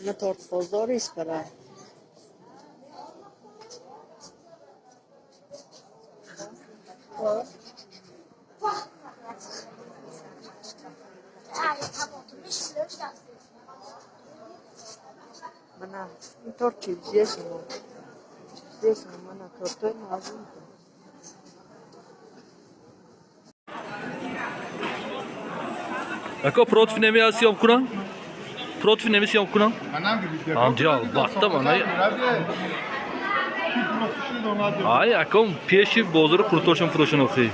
Ана торт бозори Исфара. Мана ин торт 43 сомон. 43 сомон, мана тортҳои мавзун. Ако против неми аз съём кунам? Против неми съём кунам? Ам, албатта, мана. Ай, аком пеши бозори қуртошон фурӯшон охи.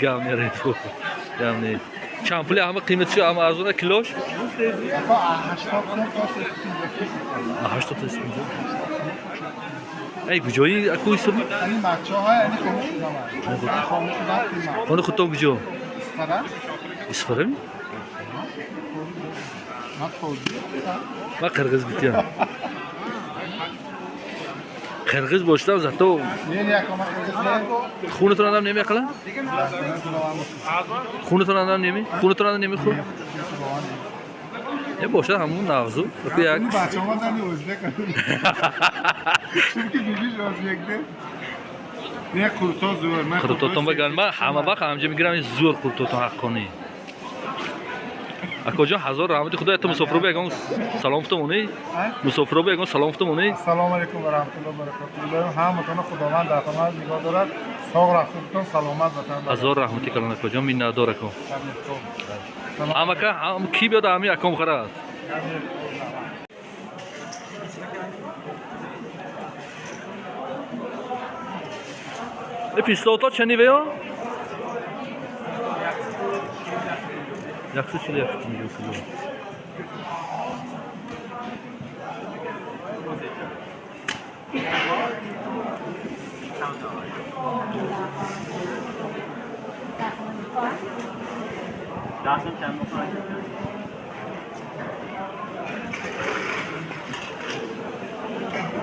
Гам неред. Гам не. Чанд пули ҳама қиматшо, ҳама арзона килош? 80 та 50. Эй, куҷои аку ҳисоби? Хони худтон куҷо? Исфара? Ман қирғиз гуфтиям. Қирғиз бошдам, зато хунатон адам намеқила? Хунатон адам неми? Хунатон адам намехӯр? Не бошад ҳамун нағзу. Аку як қуртотон баган ман ҳама вақт ҳамҷа мегирам, ин зӯр қуртотон ҳаққонӣ. Акоҷон, ҳазор раҳмати худо, ята мусофиро ба ягон салом футамонӣ? Мусофиро ба ягон салом футамонӣ? Ассалому алайкум ва раҳматуллоҳи ва баракатуҳ. Илоҳим ҳаматонро Худованд дар паноҳ нигоҳ дорад. Соғ рафтутон, саломат ватан. Ҳазор раҳмати калон, акоҷон, миннатдор аком. Ҳамака ҳам ки биёд ҳами аком харад. Э пистолето чани веё? 141 кило.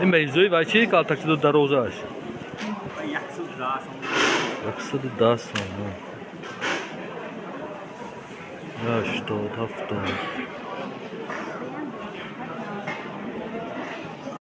Ин мейзои вай чи калтаксиду дарозааш? 110 сомон. 87.